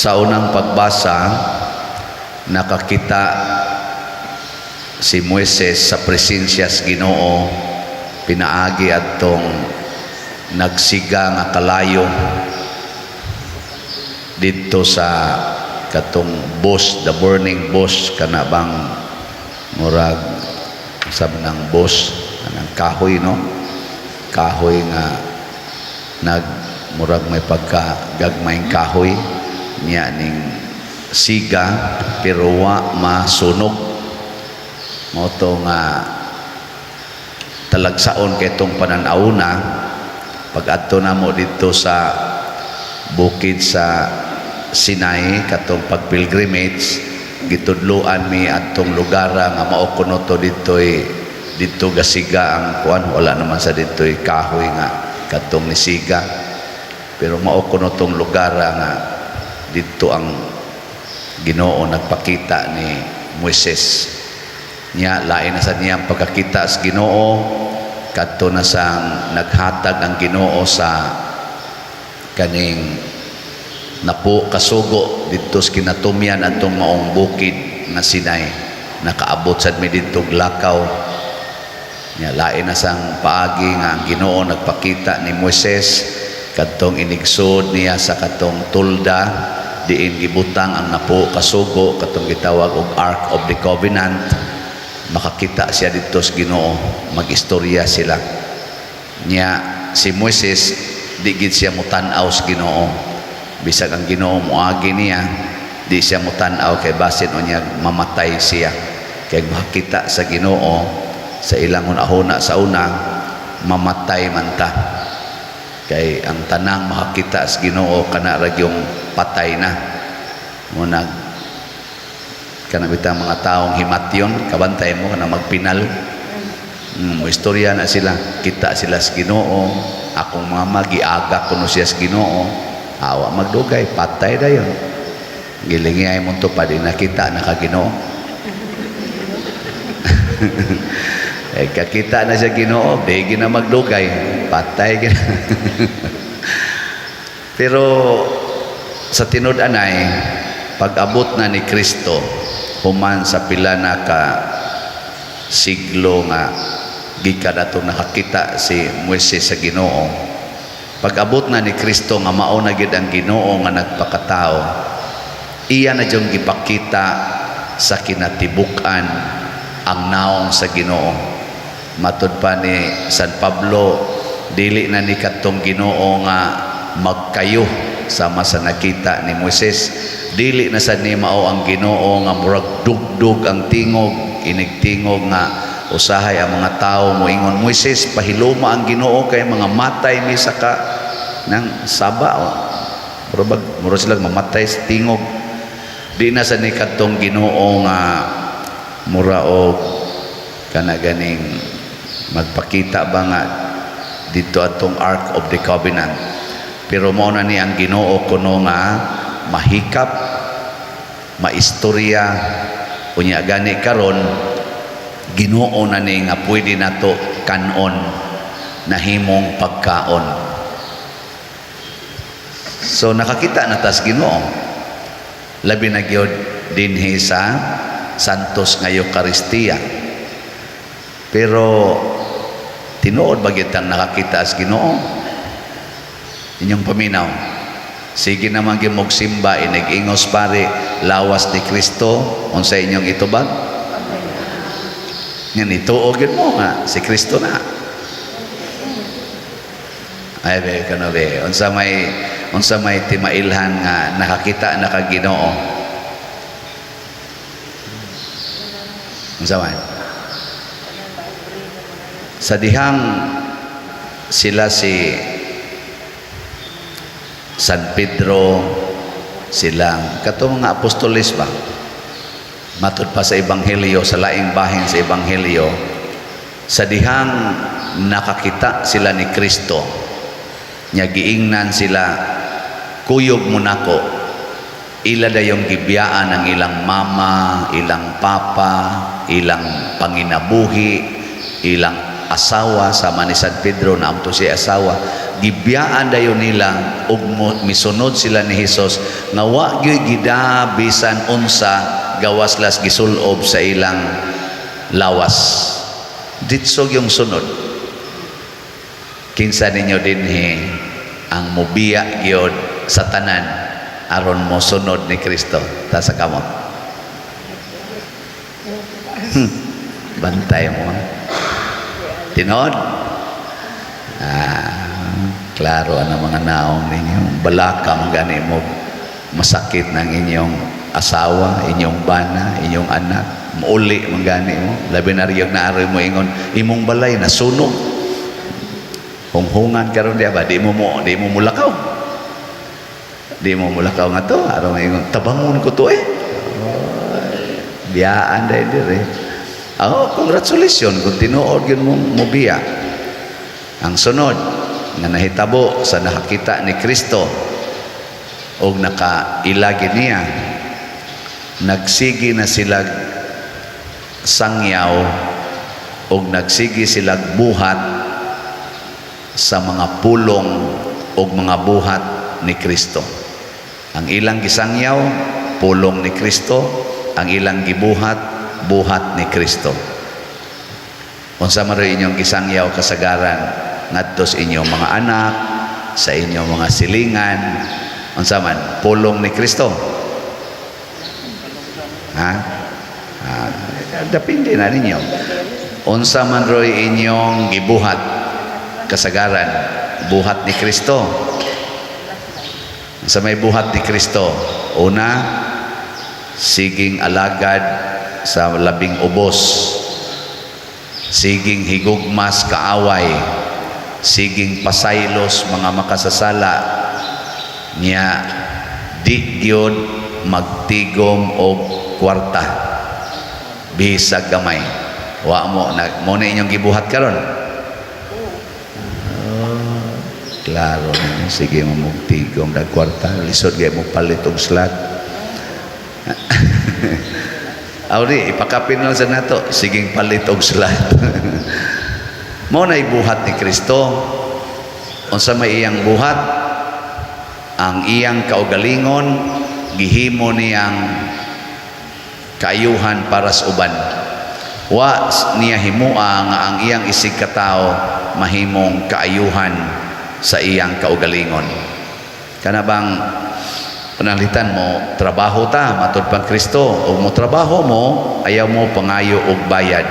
Sa unang pagbasa, nakakita si Moises sa presensya sa Ginoo pinaagi adtong nagsiga nga kalayo didto sa katong bush, the burning bush, kana bang murag sa nang bush kanang kahoy, no, kahoy nga nag murag may pagka gagmayng kahoy niya ning siga pero wa masunog. Mao to nga talagsaon kay itong panan-awna pag adto namo didto sa bukid sa Sinai, katong pag pilgrimage, gitudloan mi adtong lugar nga mao kuno to didtoy didto gasiga ang kuan. Wala naman sa didtoy kahoy nga kadtong nisiga, pero mao kuno tong lugar nga didto ang Ginoo nagpakita ni Moises niya. Lain na sa niyang pagkakita sa Ginoo kadto na sang naghatag ang Ginoo sa kaning napo kasugo didto sa kinatumyan adtong maong bukid nga Sinai. Nakaabot sad mi didto og lakaw niya. Lain na sang paagi nga ang Ginoo nagpakita ni Moises kadtong inigsud niya sa katong tulda diin gibutang ang napo kasugo, katong gitawag og Ark of the Covenant. Makakita siya didto sa Ginoo, magistorya sila niya. Si Moises, di gid siya mutan-aw sa Ginoo. Bisag ang Ginoo moagi niya, di siya mutan-aw kay basin unya mamatay siya, kay makakita sa Ginoo, sa ilang hunahuna sa una, mamatay man ta, kay ang tanang makakita sa Ginoo kana ra gyung patay na. Mo nag kana bitang mga taong himatyon, kabantay mo kana magpinal, mo istorya na sila, kita sila sa Ginoo. Akong mama, giaga kuno siya sa Ginoo. Awa magdugay, patay dayon. Gilingi ay mo pa di nakita na ka Ginoo. Eh, kakita na siya Ginoo, di gina magdugay, patay gina. Pero sa tinud-anay, pag-abot na ni Kristo, human sa pila na ka siglo nga gikan atong nakakita si Moises sa Ginoo, pag-abot na ni Kristo nga mao na gid ang Ginoo nga nagpakatao, iya na diyong gipakita sa kinatibuk-an ang naong sa Ginoo. Matud pa ni San Pablo, dili na ni kadtong Ginoo nga magkayo sama sa nakita ni Moises. Dili na sad ni mao ang Ginoo nga murag dugdug ang tingog, inigtingog nga usahay ang mga tao moingon, "Moises, pahiloma ang Ginoo kay mga matay mi sa ka nang saba." Murag murag sila mamatay sa tingog. Di na sa ni kadtong Ginoo nga mura og kana ganing magpakita ba nga dito atong Ark of the Covenant, pero mao na ni ang Ginoo kuno nga mahikap, maistorya. Unya gani karon, Ginoo na ni nga pwede nato kanon, nahimong pagkaon. So nakakita na tas Ginoo, labi na gyud dinhi sa Santos nga Eukaristiya. Pero tinuod ba gyud tang nakakita sa Ginoo? Inyong paminaw. Sige naman gyud mog simba, inig-ingos pare, "Lawas ni Kristo," unsa inyong itubag? Nga nituo gyud mo nga si Kristo na. Ay be kano be, unsa may timailhan nga nakakita na kag Ginoo? Unsa man? Sa dihang sila si San Pedro, silang kato mga apostoles ba, matud pa sa ebanghelyo, sa laing bahin sa ebanghelyo, sa dihang nakakita sila ni Kristo nya giingnan sila, "Kuyog mo nako," ila dayong gibiyaan ang ilang mama, ilang papa, ilang panginabuhi, ilang asawa, sama ni San Pedro na amto si asawa. Gibiyaan dayon nila ug misunod sila ni Hesus nga wa gyud gida bisan unsa gawas las gisulob sa ilang lawas. Ditso yung sunod. Kinsa ninyo dinhi ang mubiya gyud sa tanan aron mo sunod ni Kristo? Taas kamot. Bantay mo. Tinod? Ah, klaro ang mga naong ninyo. Balaka man gani mo, masakit ng inyong asawa, inyong bana, inyong anak. Mauli man gani mo. Labi na riyog naaroy mo ingon, imong balay nasunog. Hunghungan karon di ba? Di mo mulakaw. Di mo mulakaw nga to. Aron ingon, tabangon ko to eh. Oy, biyaan dahil dire. Oh, congratulations kung tinuod gyud mo mobiya. Ang sunod nga nahitabo sa nakakita ni Kristo og nakailagi niya, nagsige na sila sangyaw og nagsige sila buhat sa mga pulong og mga buhat ni Kristo. Ang ilang gisangyaw, pulong ni Kristo. Ang ilang gibuhat, buhat ni Kristo. Unsa man rin inyong gisangyaw kasagaran ngadto sa inyong mga anak, sa inyong mga silingan, unsa man, pulong ni Kristo? Ha? Ah, depende na ninyo. Unsa man roy inyong gibuhat kasagaran, buhat ni Kristo? Sa may buhat ni Kristo, una, siging alagad sa labing ubos, siging higugmas kaaway, siging pasaylos mga makasasala niya, di gyud magtigom og kwarta bisag gamay. Wa mo na mo na inyong gibuhat karon. Oh, klaro ninyo, sige mo magtigom dag kwarta, lisod gay mo palit og slot. Awri, ipakapin lang sa nato, siging palit og slot. Mo na ibuhat ni Kristo. Unsa may iyang buhat? Ang iyang kaugalingon gihimo niyang kaayuhan para sa uban. Wa niya himua nga ang iyang isig katao mahimong kaayuhan sa iyang kaugalingon. Kana bang panalitan mo trabaho ta matud pang Kristo ug mo trabaho mo, ayaw mo pangayo og bayad.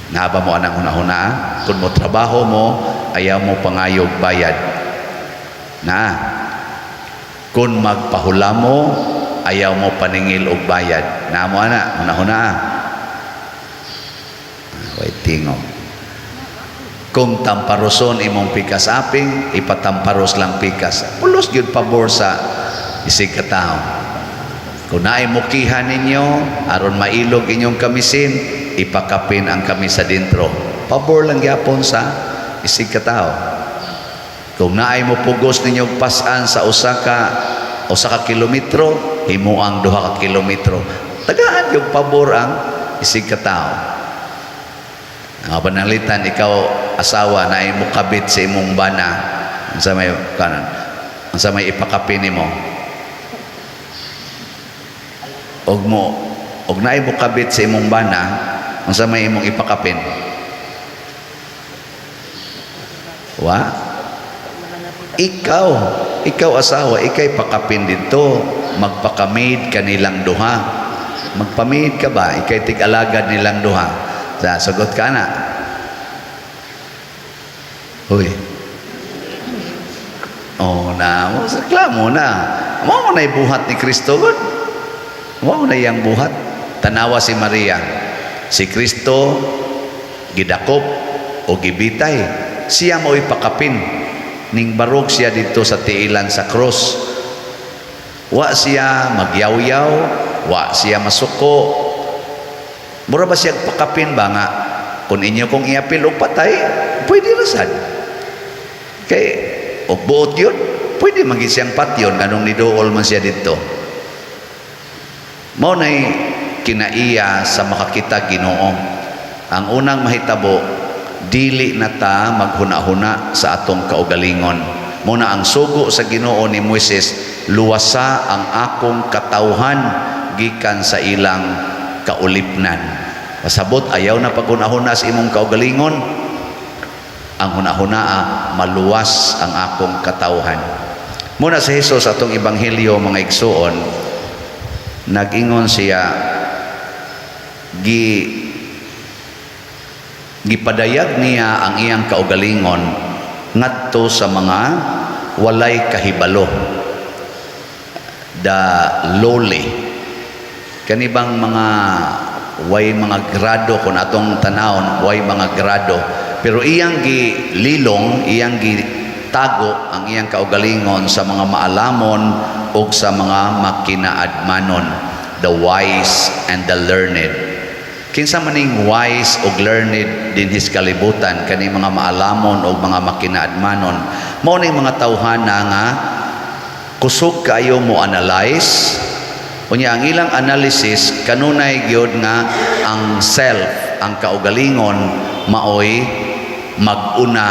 Nga ba mo anang hunahuna? Kung mo trabaho mo, ayaw mo pangayo og bayad. Na kung magpahula mo, ayaw mo paningil og bayad. Na mo ana hunahuna? Way tingog. Kung tamparoson imong pikas aping, ipatamparos lang pikas. Pulos gyud pabor sa isig katao. Kung naay mukihan ninyo aron mailog inyong kamisin, ipakapin ang kamis sa dintro. Pabor lang gyapon sa isig katao. Kung naay mo pugos ninyo pasan sa usa ka kilometro, himuang 2 ka kilometro. Tagaan yung pabor ang isig katao. Ang panalitan, ikaw asawa na mo kabit sa imong bana, unsa may kanan, unsa may ipakapin nimo? Og mo og naay mo kabit sa imong bana, unsa may imong ipakapin? Wa? Ikaw, ikaw asawa, ikay pakapin dito, magpakamid kanilang duha. Magpamid ka ba? Ikay tig-alagad nilang duha. Sa sagot ka na. Hoy. Oh na, mo reklamo na. Mao na buhat ni Kristo gud. Mao na iyang buhat. Tanawa si Maria. Si Kristo gidakop o gibitay. Siya mo ipakapin. Ning barog siya dito sa tiilan sa cross. Wa siya magyawyaw, wa siya masuko. Mura ba siya pakapin ba nga kung inyo kong iapil og patay, pwede ra sad. Kay og buot yun, pwede maging siyang patyon anong niduol man siya dito. Mao nay kinaiya sa makakita Ginoo. Ang unang mahitabo, Dili na ta maghuna-huna sa atong kaugalingon. Mao na ang sugo sa Ginoo ni Moises, "Luwasa ang akong katawhan gikan sa ilang kaulipnan." Pasabot, ayaw na paghuna-huna sa imong kaugalingon. Ang huna-hunaa, maluwas ang akong katawhan. Mao na si Jesus, atong ebanghelyo, mga igsuon, nag-ingon siya, gipadayag niya ang iyang kaugalingon ngadto sa mga walay kahibalo, the lowly, kanibang mga way mga grado. Kung atong tanawon, way mga grado, pero iyang gililong, iyang gitago ang iyang kaugalingon sa mga maalamon ug sa mga makinaadmanon, the wise and the learned. Kinsa maning wise ug learned dinhi sa kalibutan? Kani mga maalamon ug mga makinaadmanon, mao ning mga tawhana nga kusog kaayo mo analyze. Unya ang ilang analysis kanunay gyud nga ang self, ang kaugalingon, maoy mag-una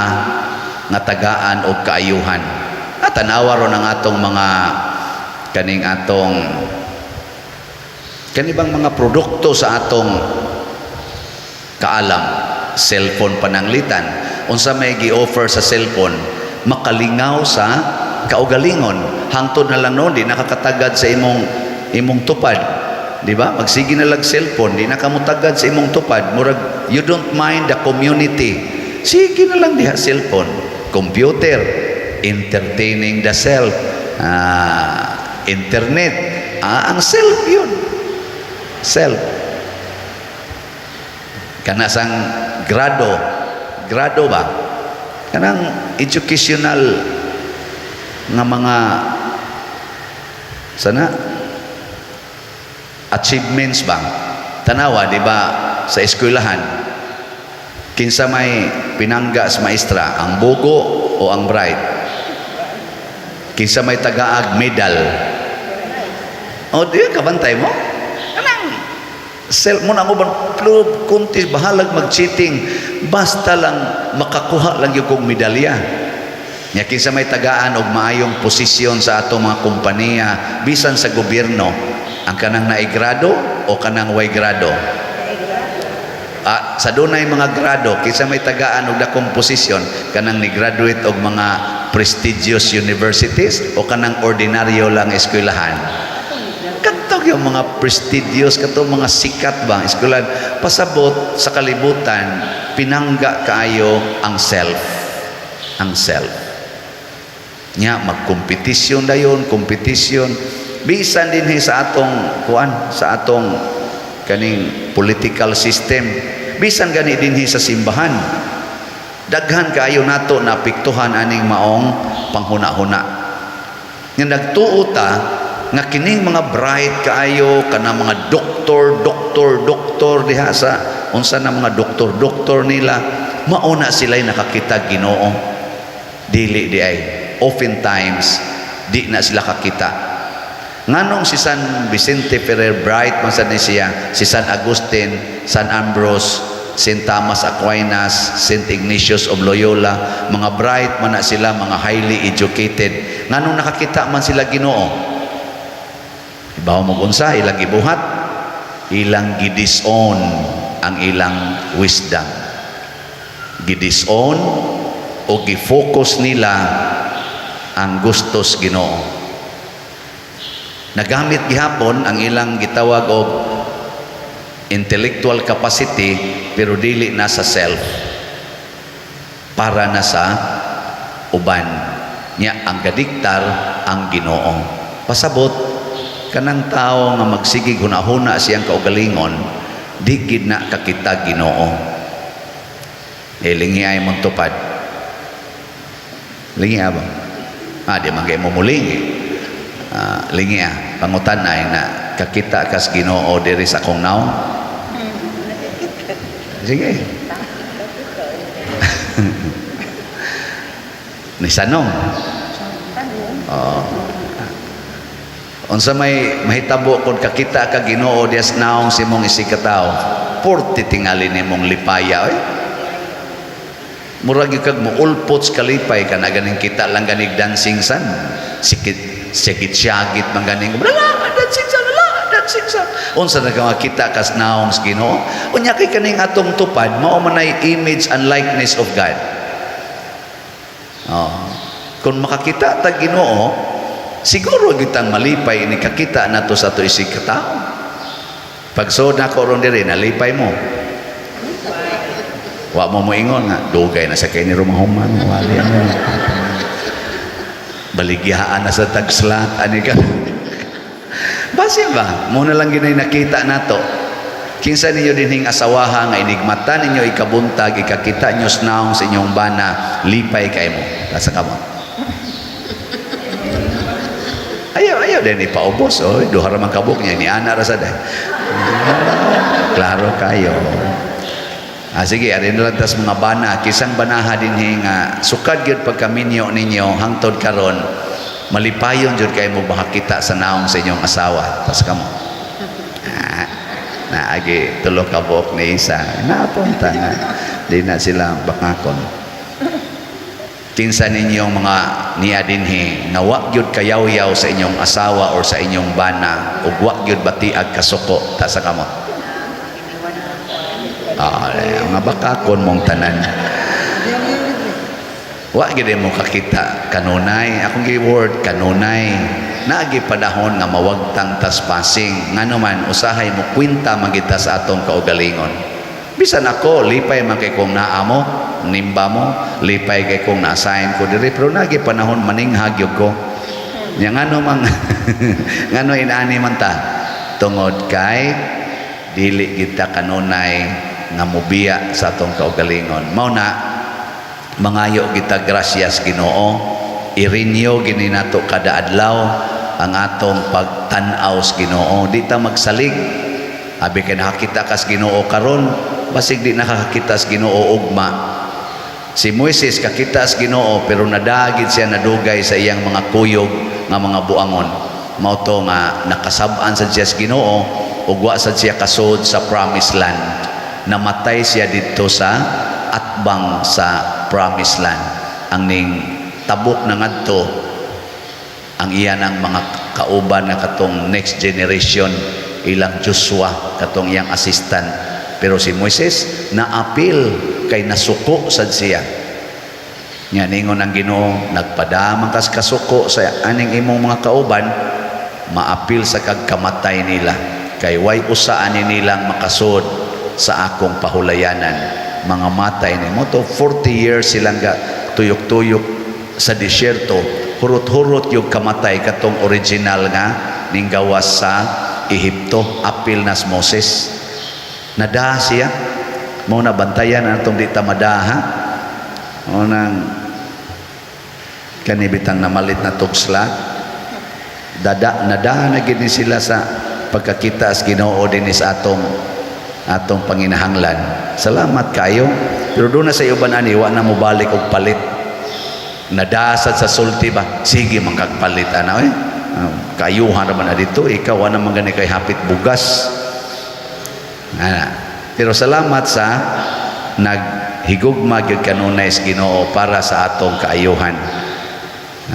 nga tagaan og kaayuhan. At tanawa ron ang atong mga kaning atong kanibang mga produkto sa atong kaalam, cellphone pananglitan. Unsa may gi-offer sa cellphone? Makalingaw sa kaugalingon. Hangtod na lang noon di nakakatagad sa imong tupad, di ba? Magsige na lang cellphone, di na kamutagad sa imong tupad. Murag you don't mind the community, sige na lang diha cellphone. Computer, entertaining the self. Internet, ang self yun, self. Kana sang grado, grado ba, kanang educational nga mga sana achievements ba. Tanawa, di ba, sa eskwelahan, kinsa may pinangga sa maestra, ang bugo o ang bright? Kinsa may tagaag medal? O di kabantay mo kanang self. Mao na ang uban plub kunti, bahalag mag-cheating, basta lang makakuha lang yung kong medalya. Nya kinsa may tagaan og maayong posisyon sa atong mga kompanya, bisan sa gobyerno, ang kanang naigrado o kanang way grado? Sa dunay mga grado, kinsa may tagaan og dakong posisyon, kanang ni graduate og mga prestigious universities o kanang ordinaryo lang eskwelahan? Kadto yung mga prestigious, kadto mga sikat ba eskwelahan. Pasabot, sa kalibutan, pinangga kaayo ang self, ang self. Nya magkompetisyon dayon, kompetisyon bisan dinhi sa atong kuan, sa atong kaning political system, bisan gani dinhi sa simbahan. Daghan kaayo nato na apektuhan aning maong panghuna-huna nga nagtuo ta nga kining mga bright kaayo, kana mga doktor, doktor, doktor diha sa unsa na mga doktor, doktor nila, mao na sila'y nakakita Ginoo. Dili di ay. Oftentimes di na sila kakita. Nganong si San Vicente Ferrer, bright man sad ni siya, si San Agustin, San Ambrose, Saint Thomas Aquinas, Saint Ignatius of Loyola, mga bright man na sila, mga highly educated, nganong nakakita man sila Ginoo? Ibaw mo unsa ilang gibuhat? Ilang gidisown ang ilang wisdom, gidisown o gi-focus nila ang gustos Ginoo. Nagamit gihapon ang ilang gitawag og intellectual capacity, pero dili na sa self, para na sa uban. Nya ang gadiktar ang Ginoo. Pasabot, kanang tao nga magsigig hunahuna siyang kaugalingon, di gid na kakita Ginoo. Eh, lingi ay mong tupad. Lingi ba? Di man kay mo mulingi. Lingi pangutan ay na kakita kas Ginoo diri sa akong naong. Sige. Ni sanong. Oo. Unsa may mahitabo kung kakita ka Ginoo dias naong si mong isigkatawo? Porte tingali nimong lipaya oy. Murag gyud kag muulpot sa kalipay kana ganing kita lang ganig dancing san. Sikit sikit syagit man ganing wala dancing san, wala dancing san. Unsa na ka makita kas naong sa Ginoo? Unya kay kaning atong tupad mao man ay image and likeness of God. Oh. Kung makakita ta Ginoo, siguro gitang malipay ni kakita nato sa ato isig katao. Pagsuod nako ron diri, nalipay mo. Wa mo moingon nga dugay na sa kay ni rumahuman, wali ano. Baligyaan na sa tagslat ani ka. Basin ba? Mo na lang ginay nakita nato. Kinsa ninyo dinhing asawaha nga inigmata ninyo ikabuntag, ikakita nyo sa naong sa inyong bana, lipay kay mo. Nasa kamot. Ayaw, ayaw din ipaubos. Oh, duha ra man kabuk niya ni ana ra sa day. Klaro kayo. Ah, sige, arin lang tas mga bana, kisang banaha dinhi nga sukad gyud pagkaminyo ninyo hangtod karon, malipayon jud kay mo makakita sa naong sa inyong asawa. Tas kamo. Ah, naagi tulo ka buok ni isa. Napunta nga. Di na sila bakakon. Kinsa ninyong mga niya dinhi nga wa gyud kayaw-yaw sa inyong asawa or sa inyong bana ug wa gyud batiag kasuko, ta sa kamot. Ah, mga bakakon mong tanan. Wa gyud mo kakita kanunay. Akong gi word kanunay. Naagi panahon nga mawagtang tas pasing. Ngano man usahay mo kwenta man kita sa atong kaugalingon. Bisan ako lipay man kay kung naa mo, nimba mo, lipay kay kung na-assign ko diri, pero naagi panahon maninghag gyud ko. Nya ngano mang ngano inani man ta, tungod kay dili kita kanunay nga mobiya sa atong kaugalingon. Mao na mangayo kita grasyas Ginoo, i-renew gini nato kada adlaw ang atong pagtan-aw sa Ginoo. Di ta magsalig. Abi kay nakakita kas Ginoo karon, basig di nakakita sa Ginoo ugma. Si Moises kakita sa Ginoo, pero nadagit siya, nadugay sa iyang mga kuyog nga mga buangon. Mao to nga nakasab-an sad siya sa Ginoo ug wa sad siya kasud sa promised land. Namatay siya didto sa atbang sa promised land. Ang ning tabok na ngadto ang iya ng mga kauban nga katong next generation, ilang Joshua, katong iyang assistant. Pero si Moises naapil kay nasuko sad siya. Nya ningon ang Ginoo, nagpadamang kas kasuko sa aning imong mga kauban, maapil sa kagkamatay nila kay way usa ani nilang makasud sa akong pahulayanan, mga matay ni mo to. 40 years silang ga tuyok-tuyok sa disyerto, hurot-hurot yung kamatay katong original nga ninggawas sa Ehipto. Apil nas Moses, nadaha siya. Mo na bantayan na atong di ta madaha. Mo nang kanibitang namalit na tugsla dada, nadaha na gid ni sila sa pagkakita sa Ginoo dinhi sa atong atong panginahanglan. Salamat kayo, pero doon na sa uban ani wa na mobalik og palit. Nadasad sa sulti ba, sige man kag palit ana eh. Ah, kayuhan naman na dito, ikaw wa naman gani kay hapit bugas ana. Pero salamat sa naghigugma gyud kanunay sa Ginoo para sa atong kaayuhan.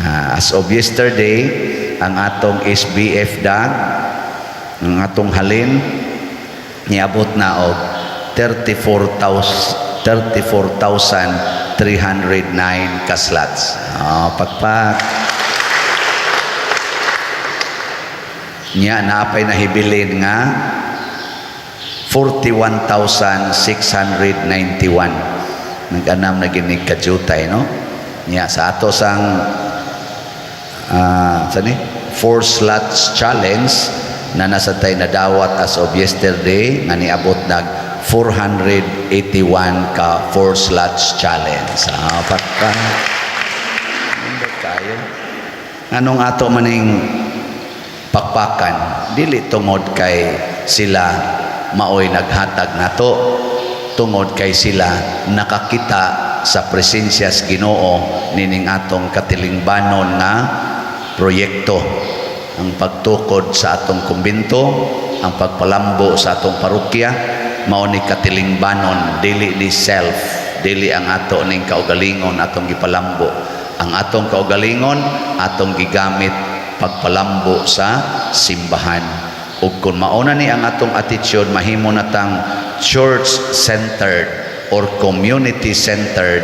Ah, as of yesterday, ang atong SBF dag, ang atong halin niabot na og 34,000 34,309 ka slots. Oh, pakpak. Nya naapay nahibilin nga 41,691. Nag-anam na ginig kajutay, no? Nya sa ato sang sa ni four slots challenge na nasa tay nadawat as of yesterday nga niabot nag 481 ka four slots challenge. Ah, pakpak. Nindot kayo. Anong ato maning pakpakan, dili tungod kay sila maoy naghatag nato, tungod kay sila nakakita sa presensya sa Ginoo nining atong katilingbanon nga proyekto, ang pagtukod sa atong kumbento, ang pagpalambo sa atong parokya. Mao ni katilingbanon, dili ni self. Dili ang ato ning kaugalingon atong gipalambo. Ang atong kaugalingon atong gigamit pagpalambo sa simbahan. Ug kung mauna ni ang atong attitude, mahimo natang church-centered or community-centered,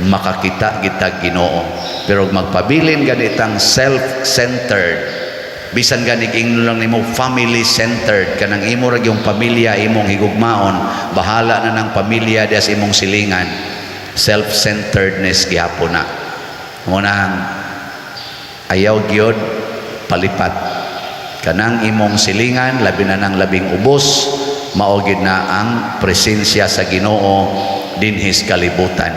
makakita kita Ginoo. Pero magpabilin ganitang self-centered, bisan gani ingnon lang nimo family-centered, kanang imo ra yung pamilya imong higugmaon, bahala na ng pamilya diya sa imong silingan, self-centeredness gihapon na. Mo nang ayaw gyud palipat kanang imong silingan, labi na nang labing ubos, mao gid na ang presensya sa Ginoo dinhi sa kalibutan.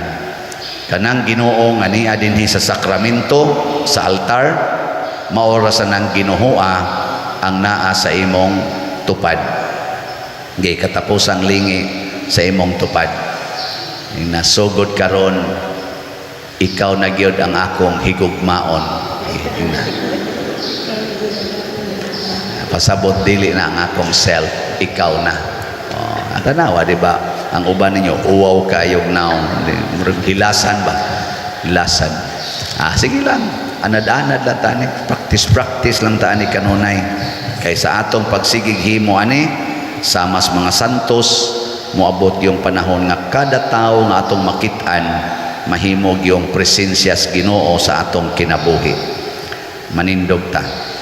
Kanang Ginoo nga niya dinhi sa sakramento, sa altar, mao ra sa nang Ginoo ang naa sa imong tupad. Gay katapusang lingi sa imong tupad. Nasugod karon, ikaw na gyud ang akong higugmaon. Ina. Pasabot dili na ang akong self, ikaw na. Oh, tanawa, di ba? Ang uban ninyo, uwaw kayog naong. Murag hilasan ba? Hilasan. Ah, sige lang. Anad-anad lang tani. Practice, practice lang tani kanunay. Kay sa atong pagsigig himo ani, sa mas mga santos, moabot yung panahon nga kada tao nga atong makit-an, mahimog yung presensya sa Ginoo sa atong kinabuhi. Manindog ta.